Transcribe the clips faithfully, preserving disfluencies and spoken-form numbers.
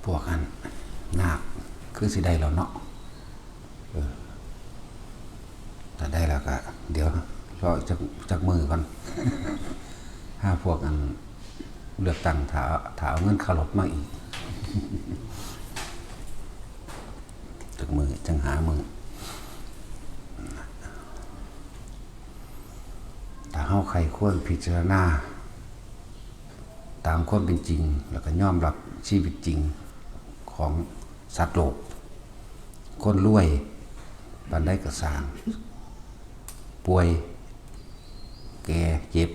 พวกอันนาคคือสิได้แล้วเนาะ เออ ถ้าได้แล้วก็ เดี๋ยวรอจัก จักมื้อก่อน หาพวกอันเลือกตั้ง ถ้า ถ้าเอาเงินค่ารถมาอีก จักมื้อจั่งหามื้อ ถ้าเฮาใคร่ครวญพิจารณา ตามความเป็นจริง แล้วก็ยอมรับชีวิตจริงของสัตว์โลก คนรวยปานใดก็ซ่าง ป่วย แก่ เจ็บ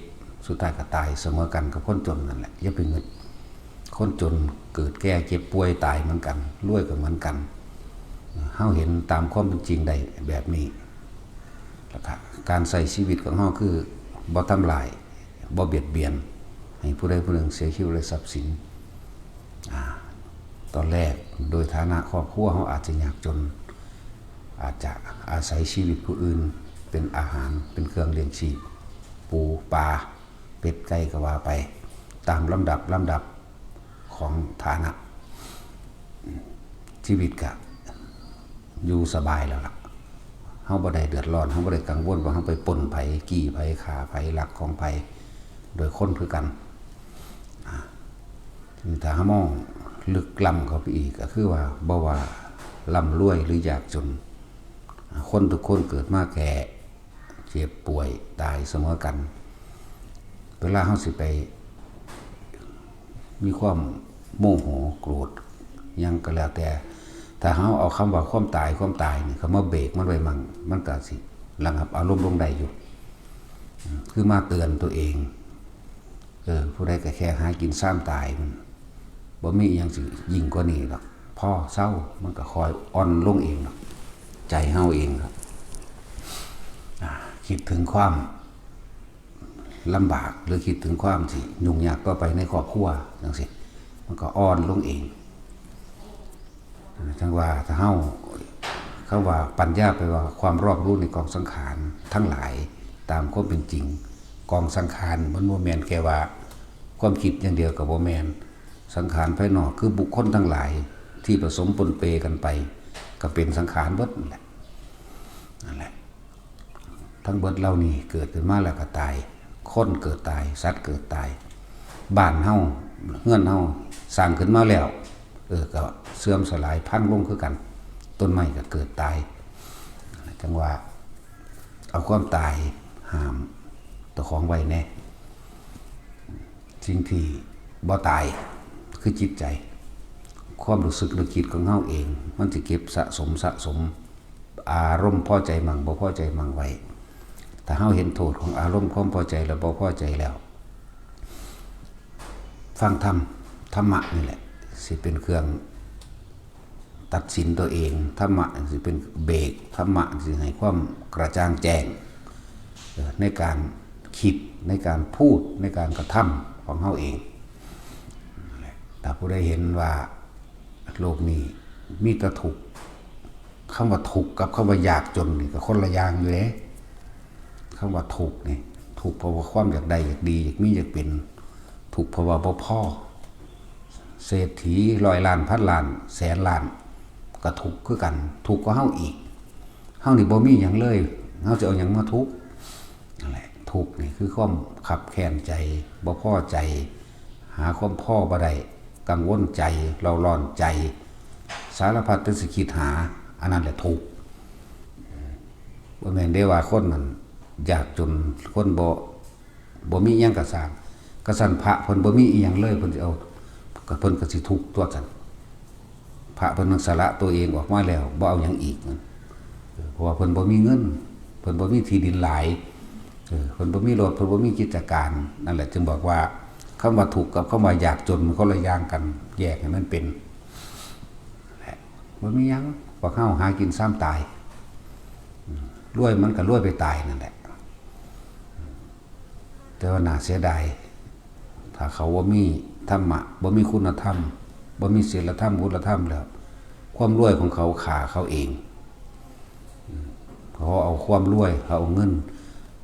สุดท้ายก็ตายเสมอกันกับคนจนนั่นแหละ อย่าไปงึด คนจนเกิด แก่ เจ็บ ป่วย ตายเหมือนกัน รวยก็เหมือนกัน เฮาเห็นตามความเป็นจริงได้แบบนี้ แล้วก็การใช้ชีวิตของเฮาคือบ่ทำร้าย บ่เบียดเบียน ให้ผู้ใดผู้หนึ่งเสียชีวิตและทรัพย์สิน อ่า ตอนแรกโดยฐานะครอบครัวเฮาอาจจะยากจน อาจจะอาศัยชีวิตผู้อื่นเป็นอาหาร เป็นเครื่องเลี้ยงชีพ ปู ปลา เป็ด ไก่ ก็ว่าไป ตามลำดับ ลำดับของฐานะ ชีวิตก็อยู่สบายแล้วล่ะ เฮาบ่ได้เดือดร้อน เฮาบ่ได้กังวลว่าเฮาไปปล้นไผ จี้ไผ ฆ่าไผ ลักของไผ โดยคนคือกัน อ่า ถ้าเฮามองลึกล้ำเข้าไปอีก ก็คือว่าบ่ว่าร่ำรวยหรือยากจน คนทุกคนเกิดมาแก่ เจ็บป่วย ตายเสมอกัน เวลาเฮาสิไป มีความโมโหโกรธหยังก็แล้วแต่ ถ้าเฮาเอาคำว่าความตาย ความตายนี่เข้ามาเบรกมันไว้มั่ง มันก็สิระงับอารมณ์ลงได้อยู่ อืม คือมาเตือนตัวเอง เออ ผู้ใดก็แค่หากินซ่ามตายมัน บ่มีอิหยังสิยิ่งกว่านี้ดอก พอเซา มันก็ค่อยอ่อนลงเองดอก ใจเฮาเองครับ อ่า คิดถึงความลำบาก หรือคิดถึงความที่ยุ่งยากต่อไปในครอบครัวจั่งซี้ มันก็อ่อนลงเอง จั่งว่าถ้าเฮา คำว่าปัญญาแปลว่าความรอบรู้ในกองสังขารทั้งหลายตามความเป็นจริง กองสังขารมันบ่แม่นแค่ว่าความคิดอย่างเดียวก็บ่แม่น สังขารภายนอกคือบุคคลทั้งหลายที่ผสมปนเปกันไป ก็เป็นสังขารเบิดนั่นแหละ นั่นแหละ ทั้งเบิดเหล่านี้เกิดขึ้นมาแล้วก็ตาย คนเกิดตาย สัตว์เกิดตาย บ้านเฮา เฮือนเฮา สร้างขึ้นมาแล้ว เออ ก็เสื่อมสลายพังลงคือกัน ต้นไม้ก็เกิดตาย จั่งว่า เอาความตายห้ามเจ้าของไว้แน่ สิ่งที่บ่ตายคือจิตใจ ความรู้สึกนึกคิดของเฮาเอง มันสิเก็บสะสม สะสม อารมณ์พอใจมั่งบ่พอใจมั่งไว้ ถ้าเฮาเห็นโทษของอารมณ์ความพอใจและบ่พอใจแล้ว ฟังธรรม ธรรมะนี่แหละ สิเป็นเครื่องตัดสินตัวเอง ธรรมะสิเป็นเบรก ธรรมะสิให้ความกระจ่างแจ้ง เอ่อ ในการคิด ในการพูด ในการกระทำของเฮาเอง ถ้าผู้ใดเห็นว่าโลกนี้มีแต่ทุกข์ คำว่าทุกข์กับคำว่ายากจนนี่ก็คนละอย่างอยู่เด้ คำว่าทุกข์นี่ ทุกข์เพราะว่าความอยากได้ อยากดี อยากมี อยากเป็น ทุกข์เพราะว่าบ่พอ เศรษฐีร้อยล้าน พันล้าน แสนล้าน ก็ทุกข์คือกัน ทุกข์กว่าเฮาอีก เฮานี่บ่มีหยังเลย เฮาสิเอาหยังมาทุกข์ นั่นแหละ ทุกข์นี่คือความคับแค้นใจ บ่พอใจ หาความพอบ่ได้ กังวลใจ เร่าร้อนใจ สารพัดที่สิคิดหา อันนั้นแหละทุกข์ บ่แม่นเด้ว่าคนนั้นยากจน คนบ่ บ่มีอิหยังก็ซ่าง กะซั้นพระเพิ่นบ่มีอิหยังเลย เพิ่นสิเอา กะเพิ่นก็สิทุกข์ตั๊วซั้น พระเพิ่นสละตัวเองออกมาแล้ว บ่เอาหยังอีก เออ เพราะว่าเพิ่นบ่มีเงิน เพิ่นบ่มีที่ดินหลาย เออ เพิ่นบ่มีรถ เพิ่นบ่มีกิจการ นั่นแหละจึงบอกว่า คำว่าทุกข์กับคำว่ายากจนมันคนละอย่างกัน แยกให้มันเป็น บ่มีหยัง พวกเฮาหากินซ่ามตาย อืม รวยมันก็รวยไปตายนั่นแหละ แต่ว่าน่าเสียดาย ถ้าเขาบ่มีธรรมะ บ่มีคุณธรรม บ่มีศีลธรรม คุณธรรมแล้ว ความรวยของเขาฆ่าเขาเอง อืม เขาเอาความรวย เขาเอาเงิน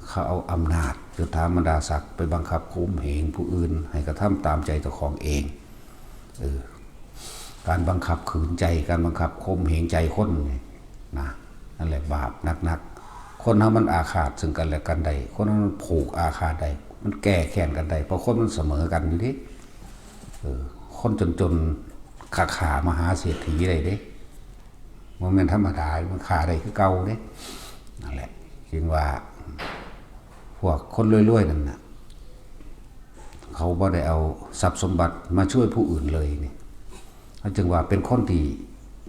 เขาเอาอำนาจ ยศถาบรรดาศักดิ์ ไปบังคับข่มเหงผู้อื่น ให้กระทำตามใจเจ้าของเอง เออ การบังคับขืนใจ การบังคับข่มเหงใจคนนี่นะ นั่นแหละบาปหนักๆ คนเฮามันอาฆาตซึ่งกันและกันได้ คนเฮามันผูกอาฆาตได้ มันแก้แค้นกันได้ เพราะคนมันเสมอกันอยู่เด้ เออ คนจนๆ ขาๆ มหาเศรษฐีได้เด้ บ่แม่นธรรมดา มันฆ่าได้คือเก่าเด้ นั่นแหละ จึงว่า พวกคนรวยๆ นั่นน่ะ เขาบ่ได้เอาทรัพย์สมบัติมาช่วยผู้อื่นเลยนี่ เขาจึงว่าเป็นคนที่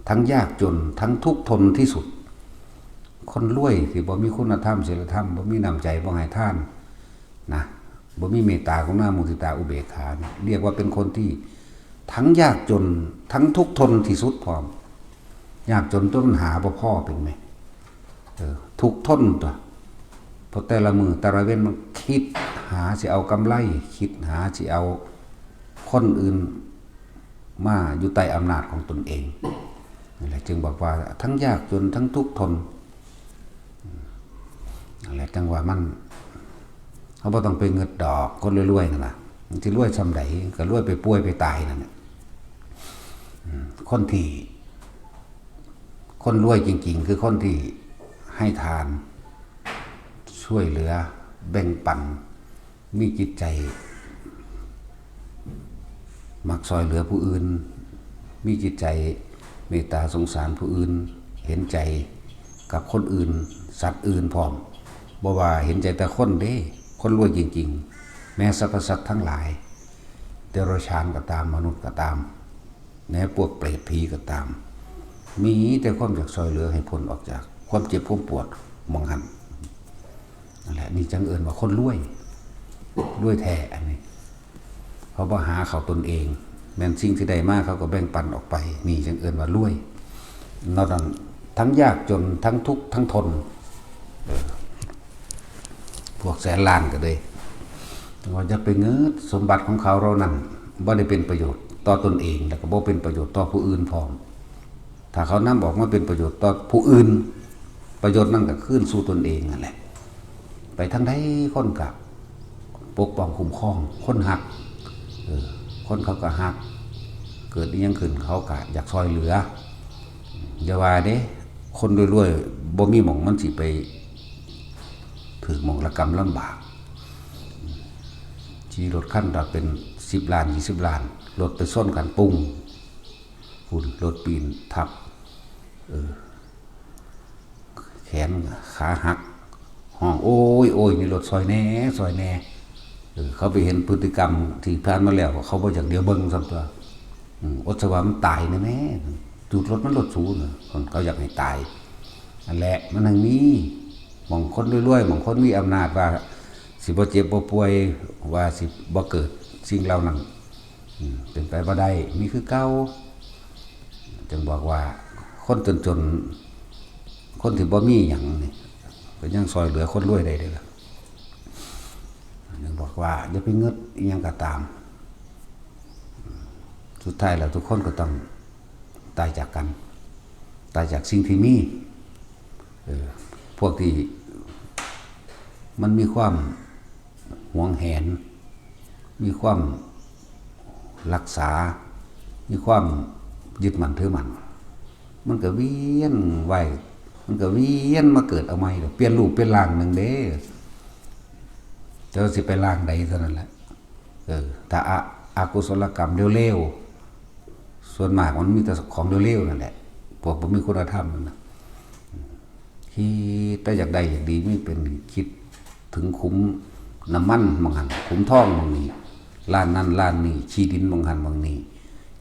ทั้งยากจนทั้งทุกข์ทนที่สุด คนรวยที่บ่มีคุณธรรมศีลธรรม บ่มีน้ำใจ บ่ให้ทานนะ บ่มีเมตตากรุณามุทิตาอุเบกขานี่ เรียกว่าเป็นคนที่ทั้งยากจนทั้งทุกข์ทนที่สุดพร้อม ยากจนจนหาบ่พอเป็นไหม เออ ทุกข์ทนตัว เพราะแต่ละมื้อแต่ละเว็นมันคิดหาสิเอากำไร คิดหาสิเอาคนอื่นมาอยู่ใต้อำนาจของตนเอง นั่นแหละจึงบอกว่าทั้งยากจนทั้งทุกข์ทน นั่นแหละจังว่ามัน เขาบ่ต้องไปเงิดดอก คนรวยๆ นั่นน่ะ มันสิรวยส่ำใด ก็รวยไปป่วยไปตายนั่นน่ะ อืม คนที่ คนรวยจริงๆ คือคนที่ให้ทาน ช่วยเหลือ แบ่งปัน มีจิตใจ มักซอยเหลือผู้อื่น มีจิตใจเมตตาสงสารผู้อื่น เห็นใจกับคนอื่น สัตว์อื่นพร้อม บ่ว่าเห็นใจแต่คนเด้ คนรวยจริงๆ แม้สรรพสัตว์ทั้งหลาย เดรัจฉานก็ตาม มนุษย์ก็ตาม แม้พวกเปรตผีก็ตาม มีแต่ความอยากซอยเหลือให้พ้นออกจากความเจ็บความปวดหม่องหั้น นั่นแหละ นี่จังเอิ้นว่าคนรวย รวยแท้อันนี้ เขาบ่หาเขาตนเอง แม่นสิ่งที่ได้มาเขาก็แบ่งปันออกไป นี่จังเอิ้นว่ารวย นอกนั้นทั้งยากจนทั้งทุกข์ทั้งทน เออ พวกแสนล้านก็เลย ว่าจะไปเงิดสมบัติของเขาเหล่านั้น บ่ได้เป็นประโยชน์ต่อตนเอง แล้วก็บ่เป็นประโยชน์ต่อผู้อื่นพร้อม ถ้าเขานำออกมาเป็นประโยชน์ต่อผู้อื่น ประโยชน์นั้นก็คืนสู่ตนเองนั่นแหละ ไปทางใดคนก็ปกป้องคุ้มครอง คนฮัก เออ คนเขาก็ฮัก เกิดอิหยังขึ้นเขาก็อยากซอยเหลือ อย่าว่าเด้ คนรวยๆ บ่มีหม่องมันสิไปถืกหม่องละกำลำบาก ขี่รถคันละเป็นสิบล้าน ยี่สิบล้าน รถไปชนกันปุ้ง พุ่น รถปีนทับ เออ แขนขาหัก ฮ้อง "โอ้ย โอ้ย มีรถซอยแหน่ ซอยแหน่" เออ เขาไปเห็นพฤติกรรมที่ผ่านมาแล้ว เขาบ่อยากเหลียวเบิ่งซ้ำตัว อืม อดสว่ามันตายแน่ๆ จูดรถมันรถสูนน่ะ เขาอยากให้ตาย นั่นแหละ มันทั้งมี หม่องคนรวยๆ หม่องคนมีอำนาจว่าสิบ่เจ็บบ่ป่วย ว่าสิบ่เกิดสิ่งเหล่านั้น อืม เป็นไปบ่ได้ มีคือเก่า จึงบอกว่าคนจนๆ คนที่บ่มีหยังนี่ ก็ยังซอยเหลือคนรวยได้เด้อล่ะ จึงบอกว่าอย่าไปเงิดอิหยังก็ตาม สุดท้ายแล้วทุกคนก็ต้องตายจากกัน ตายจากสิ่งที่มี เออ พวกที่มันมีความหวงแหน มีความรักษา มีความยึดมั่นถือมั่น มันก็เวียนว่าย มันก็เวียนมาเกิดเอาใหม่ดอก เปลี่ยนรูปเปลี่ยนร่างหนึ่งเด้ แต่ว่าสิไปร่างใดเท่านั้นแหละ เออ ถ้าอะ อกุศลกรรมเร็วๆ ส่วนมากมันมีแต่ของเร็วๆ นั่นแหละ พวกบ่มีคุณธรรมนั่นน่ะ คิดแต่อยากได้อยากดี มีเป็นคิดถึงขุมน้ำมันหม่องหั้น ขุมทองหม่องนี้ ล้านนั้นล้านนี้ ที่ดินหม่องหั้นหม่องนี้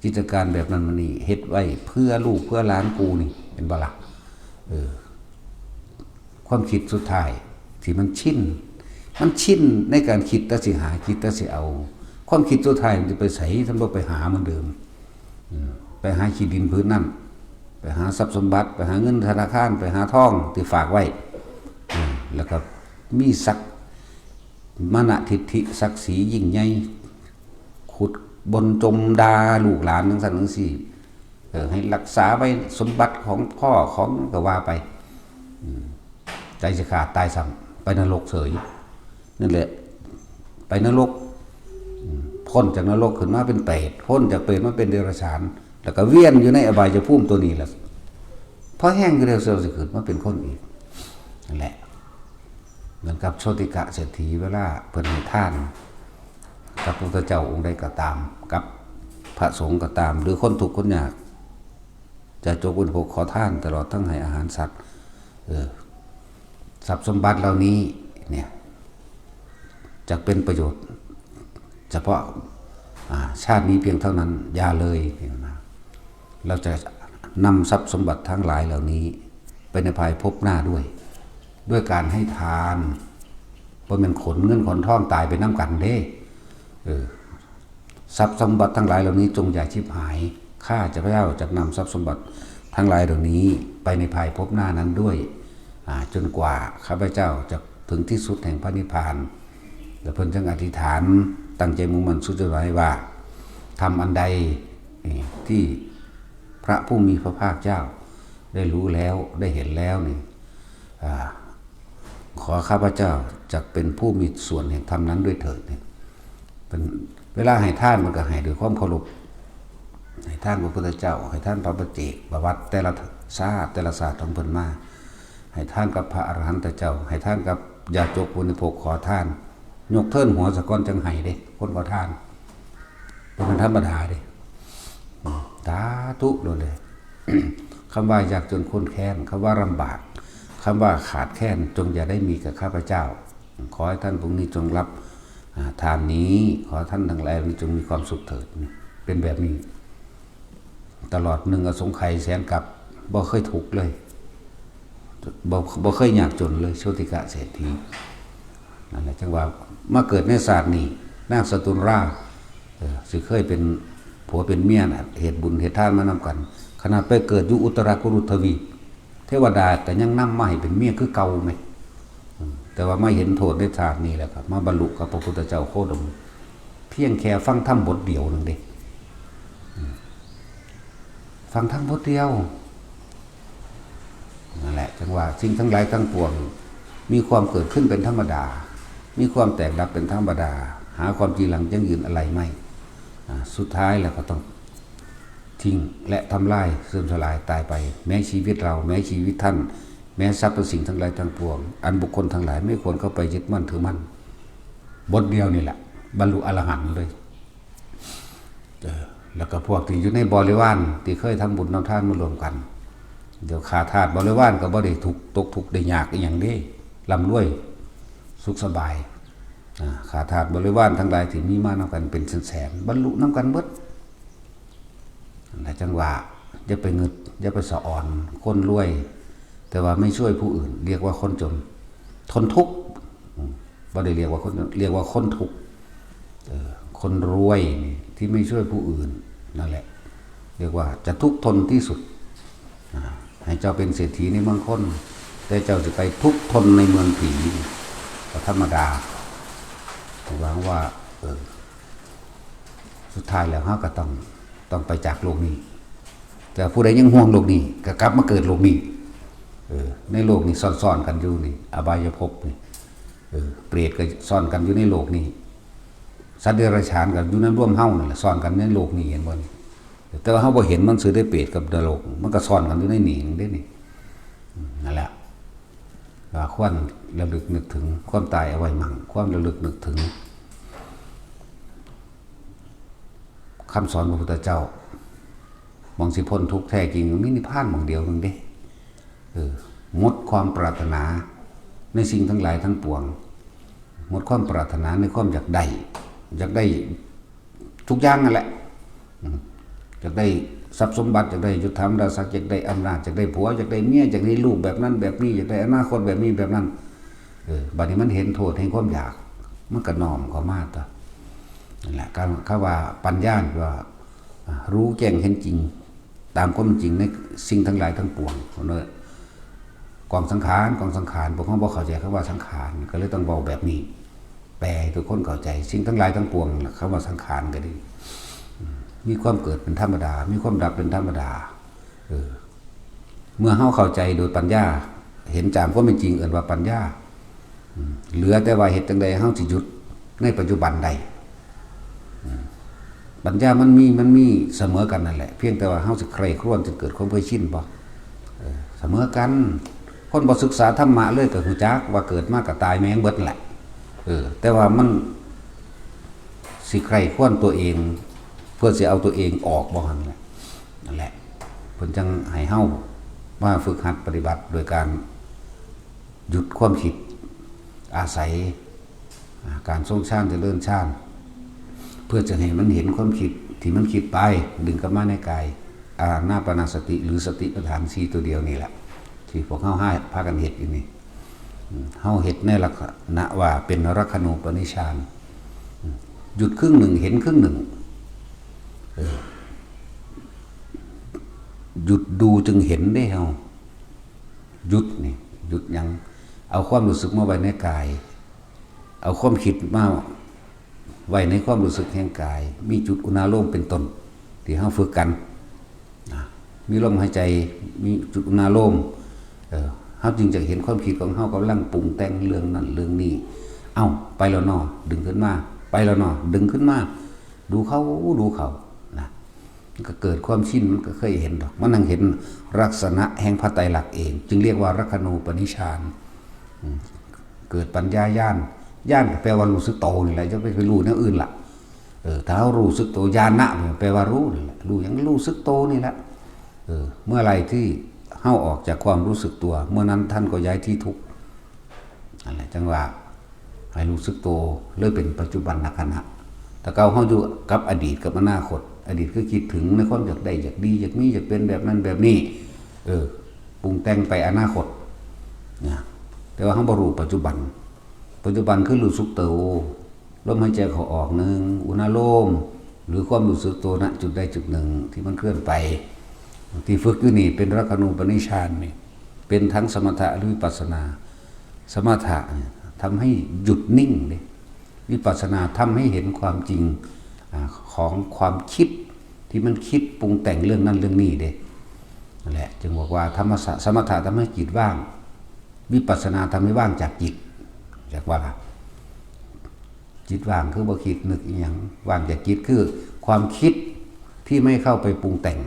กิจการแบบนั้นหม่องนี้ เฮ็ดไว้เพื่อลูกเพื่อหลานกูนี่ เห็นบ่ล่ะ เออ ความคิดสุดท้ายที่มันชิน มันชินในการคิดแต่สิหา คิดแต่สิเอา ความคิดสุดท้ายมันจะไปไส มันบ่ไปหาเหมือนเดิม อืม ไปหาที่ดินผืนนั้น ไปหาทรัพย์สมบัติ ไปหาเงินธนาคาร ไปหาทองที่ฝากไว้ อืม แล้วก็มีศัก มานะทิฐิ ศักดิ์ศรียิ่งใหญ่ ขุดบ่นจมด่าลูกหลานจั่งซั้นจั่งซี้ เออ ให้รักษาไว้สมบัติของพ่อของก็ว่าไป อืม ใจสิขาดตายซ้ำ ไปนรกเฉย นั่นแหละ ไปนรก อืม พ้นจากนรกขึ้นมาเป็นเปรต พ้นจากเปรตมาเป็นเดรัจฉาน แล้วก็เวียนอยู่ในอบายภูมิตัวนี้แหละ พอแห้งอยู่แล้วเสียวสิขึ้นมาเป็นคนอีก นั่นแหละ เหมือนกับโชติกะเศรษฐีเวลาเพิ่นให้ทาน กับพระพุทธเจ้าองค์ใดก็ตาม กับพระสงฆ์ก็ตาม หรือคนทุกข์คนยาก จะจกเป็นพวกขอทานตลอดทั้งให้อาหารสัตว์ เออ ทรัพย์สมบัติเหล่านี้เนี่ย จะเป็นประโยชน์ เฉพาะ อ่า ชาตินี้เพียงเท่านั้น อย่าเลยนะ เราจะนำทรัพย์สมบัติทั้งหลายเหล่านี้ ไปในภายภพหน้าด้วย ด้วยการให้ทาน เพราะมันขนเงินขนทองตายไปน้ำกันเด้ เออ ทรัพย์สมบัติทั้งหลายเหล่านี้จงอย่าชิบหาย ข้าพเจ้าจะนำทรัพย์สมบัติทั้งหลายเหล่านี้ไปในภายภพหน้านั้นด้วย อ่า จนกว่าข้าพเจ้าจะถึงที่สุดแห่งพระนิพพาน แล้วเพิ่นจึงอธิษฐานตั้งใจมุ่งมั่นสุดใจไว้ว่า ทำอันใด นี่ ที่พระผู้มีพระภาคเจ้าได้รู้แล้วได้เห็นแล้วนี่ อ่า ขอข้าพเจ้าจักเป็นผู้มีส่วนแห่งธรรมนั้นด้วยเถิดเนี่ย เป็นเวลาให้ทานมันก็ให้ด้วยความเคารพ ให้ทานพระพุทธเจ้า ให้ทานพระปัจเจกประวัติแต่ละชาติแต่ละชาติของเพิ่นมา ให้ทานกับพระอรหันตเจ้า ให้ทานกับญาติโยมผู้บริโภคขอทาน ยกเทินหัวสะก้อนจังไห้เด้ คนขอทาน เป็นธรรมดาเด้ สาธุเลย คำว่ายากจนข้นแค้น คำว่าลำบาก คำว่าขาดแคลน จงอย่าได้มีกับข้าพเจ้า ขอให้ท่านพวกนี้จงรับ อ่า ทานนี้ ขอท่านทั้งหลายจงมีความสุขเถิด เป็นแบบนี้ ตลอดหนึ่งอสงไขยแสนกัป บ่เคยทุกข์เลย บ่ บ่เคยยากจนเลย โชติกะเศรษฐี นั่นแหละ จังว่ามาเกิดในชาตินี้ นางสตุนรา เออ สิเคยเป็นผัวเป็นเมียน่ะ เหตุบุญเหตุทานมานำกัน ขนาดไปเกิดอยู่อุตรากุรุทวีป เทวดาก็ยังนำมาให้เป็นเมียคือเก่าแหม อืม แต่ว่ามาเห็นโทษในชาตินี้แล้วก็มาบรรลุกับพระพุทธเจ้าโคดม เพียงแค่ฟังธรรมบทเดียวหนึ่งเด้ อืม ฟังธรรมบทเดียว นั่นแหละ จังว่าสิ่งทั้งหลายทั้งปวง มีความเกิดขึ้นเป็นธรรมดา มีความแตกดับเป็นธรรมดา หาความจีรังยั่งยืนอะไรไม่ อ่า สุดท้ายแล้วก็ต้องทิ้งและทำลาย เสื่อมสลายตายไป แม้ชีวิตเรา แม้ชีวิตท่าน แม้สรรพสิ่งทั้งหลายทั้งปวง อันบุคคลทั้งหลายไม่ควรเข้าไปยึดมั่นถือมั่น บทเดียวนี่แหละ บรรลุอรหันต์เลย เออ แล้วก็พวกที่อยู่ในบริวารที่เคยทำบุญทำทานมารวมกัน เดี๋ยวขาดธาตุบริวารก็บ่ได้ทุกข์ ตกทุกข์ได้ยากอีหยังเด้ ร่ำรวย สุขสบาย อ่า ขาดธาตุบริวารทั้งหลายที่มีมานำกันเป็นแสนๆ บรรลุนำกันเบิด นั่นแหละ จังว่า อย่าไปงึด อย่าไปสะออน คนรวย แต่ว่าไม่ช่วยผู้อื่น เรียกว่าคนจน ทนทุกข์ อืม บ่ได้เรียกว่าคนจน เรียกว่าคนทุกข์ เออ คนรวยนี่ที่ไม่ช่วยผู้อื่น นั่นแหละ เรียกว่าจะทุกข์ทนที่สุด อ่า ให้เจ้าเป็นเศรษฐีในเมืองคน แต่เจ้าจะไปทุกข์ทนในเมืองผี ก็ธรรมดา หวังว่า เออ สุดท้ายแล้วเราก็ต้อง ต้องไปจากโลกนี้ แต่ผู้ใดยังห่วงโลกนี้ ก็กลับมาเกิดโลกนี้ เออ ในโลกนี้ซ่อนๆกันอยู่นี่ อบายภพนี่ เออ เปรตก็ซ่อนกันอยู่ในโลกนี้ สัตว์เดรัจฉานก็อยู่ในร่วมเฮานั่นแหละ ซ่อนกันในโลกนี้ เห็นบ่นี่ แต่ว่าเฮาบ่เห็นมันซื่อได้ เปรตกับนรก มันก็ซ่อนกันอยู่ในนี่เด้นี่ อืม นั่นแหละ ว่าควรระลึกนึกถึงความตายเอาไว้มั่ง ความระลึกนึกถึงคำสอนพระพุทธเจ้า หม่องสิพ้นทุกข์แท้จริง มีนิพพานหม่องเดียวหนึ่งเด้ เออ หมดความปรารถนาในสิ่งทั้งหลายทั้งปวง หมดความปรารถนาในความอยากได้ อยากได้ทุกอย่างนั่นแหละ อืม อยากได้ทรัพย์สมบัติ อยากได้ยศถาบรรดาศักดิ์ อยากได้อำนาจ อยากได้ผัว อยากได้เมีย อยากได้ลูกแบบนั้นแบบนี้ อยากได้อนาคตแบบนี้แบบนั้น เออ บัดนี้มันเห็นโทษแห่งความอยาก มันก็น้อมเข้ามาตัว นั่นแหละ คำ คำว่าปัญญานี่ว่า อ่า รู้แจ้งเห็นจริง ตามความจริงในสิ่งทั้งหลายทั้งปวง เนาะ กองสังขาร กองสังขาร พวกเฮาบ่เข้าใจคำว่าสังขาร ก็เลยต้องเว้าแบบนี้ แปลให้ทุกคนเข้าใจ สิ่งทั้งหลายทั้งปวงล่ะ คำว่าสังขารก็ดี อืม มีความเกิดเป็นธรรมดา มีความดับเป็นธรรมดา เออ เมื่อเฮาเข้าใจโดยปัญญา เห็นตามความเป็นจริง เอิ้นว่าปัญญา อืม เหลือแต่ว่าเฮ็ดจั่งใดเฮาสิหยุดในปัจจุบันได้ อืม ปัญญามันมี มันมีเสมอกันนั่นแหละ เพียงแต่ว่าเฮาสิใคร่ครวญจนเกิดความเคยชินบ่ เออ เสมอกัน คนบ่ศึกษาธรรมะเลยก็ฮู้จักว่าเกิดมาก็ตายแม่งเบิดแหละ เออ แต่ว่ามันสิใคร่ครวญตัวเอง เพื่อสิเอาตัวเองออกบ่หั่นแหละ นั่นแหละ เพิ่นจังให้เฮามาฝึกหัดปฏิบัติโดยการหยุดความคิด อาศัย อ่า การทรงฌานเจริญฌาน เพื่อจะให้มันเห็นความคิดที่มันคิดไป ดึงกลับมาในกาย อานาปานสติ หรือสติปัฏฐานสี่ตัวเดียวนี่แหละ ที่พวกเฮาหาพากันเฮ็ดอยู่นี่ อืม เฮาเฮ็ดในลักษณะว่าเป็นรักขณูปนิชฌาน อืม หยุดครึ่งหนึ่ง เห็นครึ่งหนึ่ง เออ หยุดดูจึงเห็นเด้เฮา หยุดนี่ หยุดหยัง เอาความรู้สึกมาไว้ในกาย เอาความคิดมาไว้ในความรู้สึกแห่งกาย มีจุดอุณาโลมเป็นต้น ที่เฮาฝึกกัน นะ มีลมหายใจ มีจุดอุณาโลม เออ เฮาจึงจะเห็นความคิดของเฮากำลังปรุงแต่งเรื่องนั้นเรื่องนี้ เอ้า ไปแล้วเนาะ ดึงขึ้นมา ไปแล้วเนาะ ดึงขึ้นมา ดูเขา ดูเขา นะ มันก็เกิดความชิน มันก็เคยเห็นดอก มันนั่งเห็นลักษณะแห่งพระไตรลักษณ์เอง จึงเรียกว่ารักขณูปนิชฌาน อืม เกิดปัญญาญาณ ญาณก็แปลว่ารู้สึกโตนี่แหละ จะไป ไปรู้แนวอื่นล่ะ เออ ถ้าเฮารู้สึกโต ญาณะนี่แปลว่ารู้นี่แหละ รู้หยัง รู้สึกโตนี่แหละ เออ เมื่อไหร่ที่เฮาออกจากความรู้สึกตัว เมื่อนั้นท่านก็ย้ายที่ทุกข์ นั่นแหละ จังว่าให้รู้สึกโต เลยเป็นปัจจุบันขณะ แต่เก่าเฮาอยู่กับอดีตกับอนาคต อดีตคือคิดถึงในความอยากได้ อยากดี อยากมี อยากเป็นแบบนั้นแบบนี้ เออ ปรุงแต่งไปอนาคต นะ แต่ว่าเฮาบ่รู้ปัจจุบัน ปัจจุบันคือรู้สึกโต ลมหายใจเข้าออกหนึ่ง อุณาโลม หรือความรู้สึกโต ณ จุดใดจุดหนึ่งที่มันเคลื่อนไป ที่ฝึกอยู่นี่เป็นรักขณูปนิชฌานนี่ เป็นทั้งสมถะหรือวิปัสสนา สมถะเนี่ยทำให้หยุดนิ่งเด้ วิปัสสนาทำให้เห็นความจริง อ่า ของความคิดที่มันคิดปรุงแต่งเรื่องนั้นเรื่องนี้เด้ นั่นแหละ จึงบอกว่าธรรมะ สมถะทำให้จิตว่าง วิปัสสนาทำให้ว่างจากจิต จากว่าล่ะ จิตว่างคือบ่คิดนึกอีหยัง ว่างจากจิตคือความคิดที่ไม่เข้าไปปรุงแต่ง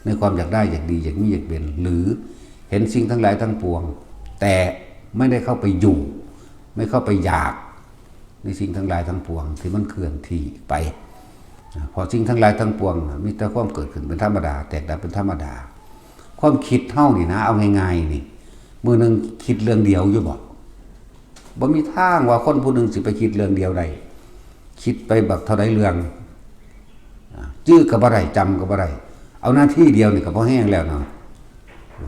ในความอยากได้ อยากดี อยากมี อยากเป็น หรือเห็นสิ่งทั้งหลายทั้งปวง แต่ไม่ได้เข้าไปอยู่ ไม่เข้าไปอยากในสิ่งทั้งหลายทั้งปวงที่มันเคลื่อนที่ไป เพราะสิ่งทั้งหลายทั้งปวงน่ะมีแต่ความเกิดขึ้นเป็นธรรมดา แตกดับเป็นธรรมดา ความคิดเฮานี่นะ เอาง่ายๆนี่ มื้อหนึ่งคิดเรื่องเดียวอยู่บ่ บ่มีทางว่าคนผู้หนึ่งสิไปคิดเรื่องเดียวได้ คิดไปบักเท่าใดเรื่อง อ่า จื้อก็บ่ได้ จำก็บ่ได้ เอานาทีเดียวนี่ก็พอแฮงแล้วเนาะ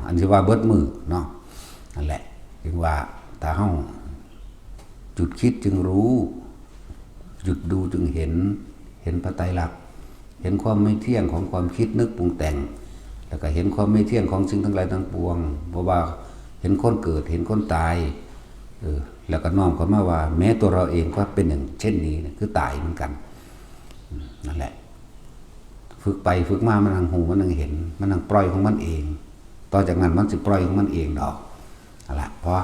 อันที่ว่าเบิดมื้อเนาะ นั่นแหละ จึงว่าถ้าเฮาหยุดคิดจึงรู้ หยุดดูจึงเห็น เห็นพระไตรลักษณ์ เห็นความไม่เที่ยงของความคิดนึกปรุงแต่ง แล้วก็เห็นความไม่เที่ยงของสิ่งทั้งหลายทั้งปวง เพราะว่าเห็นคนเกิด เห็นคนตาย เออ แล้วก็น้อมเข้ามาว่า แม้ตัวเราเองก็เป็นหนึ่งเช่นนี้นะ คือตายเหมือนกัน อืม นั่นแหละ ฝึกไปฝึกมา มันนั่งฮู้ มันนั่งเห็น มันนั่งปล่อยของมันเอง ต่อจากนั้นมันสิปล่อยของมันเองดอก นั่นแหละ เพราะ